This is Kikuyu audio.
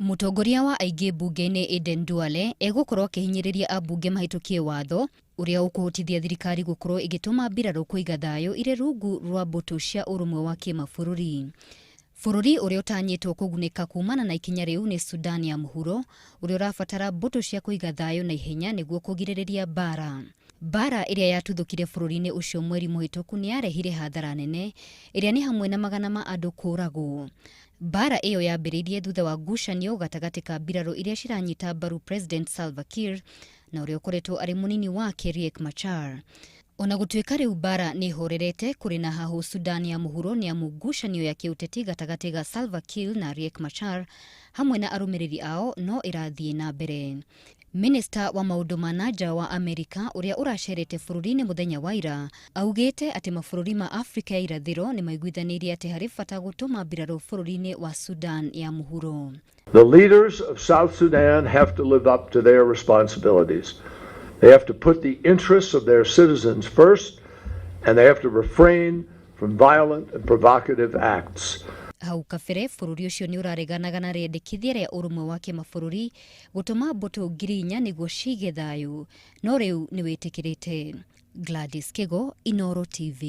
Mũtongoria wa aingĩ mbunge-inĩ Aden Duale egũkorwo akĩhinyĩrĩria ambunge mahĩtũkie watho ũrĩa ũkũhotithia thirikari gũkorwo ĩgĩtũma mbirarũ kũiga thayũ irĩ rungu rwa mbũtũ cia ũrũmwe wa kĩmabũrũri. Bũrũri ũrĩa ũtanyĩtwo kũgunĩka kumana na ikinya rĩu nĩ Sudan ya Mũhuro, ũrĩa ũrabatara mbũtũ cia kũiga thayũ na ihenya nĩguo kũgirĩrĩria mbaara. Mbaara ĩrĩa yatuthũkire bũrũri-inĩ ũcio mweri mũhĩtũku nĩ yarehire hathara nene, ĩrĩa nĩ hamwe na magana ma andũ kũũragwo. Mbaara ĩyo yambĩrĩirie thutha wa ngucanio gatagatĩ ka mbirarũ iria ciranyita mbaru President Salva Kiir na ũrĩa ũkoretwo arĩ mũnini wake Riek Machar. O na gũtuĩka rĩu mbaara nĩ ĩhorerete, kũrĩ na hahũ Sudan ya Mũhuro nĩ amu ngucanio ya kĩũteti gatagatĩ ga Salva Kiir na Riek Machar hamwe na arũmĩrĩri ao no ĩrathiĩ na mbere. Minista wa maũndũ ma na nja wa Amerika ũrĩa ũracerete bũrũri-inĩ mũthenya wa ira augĩte atĩ mabũrũri ma Afrika ya irathĩro nĩ maiguithanĩirie atĩ harĩ bata gũtũma mbirarũ bũrũri-inĩ wa Sudan ya Mũhuro. The leaders of South Sudan have to live up to their responsibilities. They have to put the interests of their citizens first, and they have to refrain from violent and provocative acts. Hau kabere bũrũri ũcio nĩ ũrareganaga na rĩendekithia rĩa ũrũmwe wa kĩmabũrũri gũtũma mbũtũ 4,000 nĩguo cige thayũ, no rĩu nĩ wĩtĩkĩrĩte. Gladys Kigo, Inooro TV.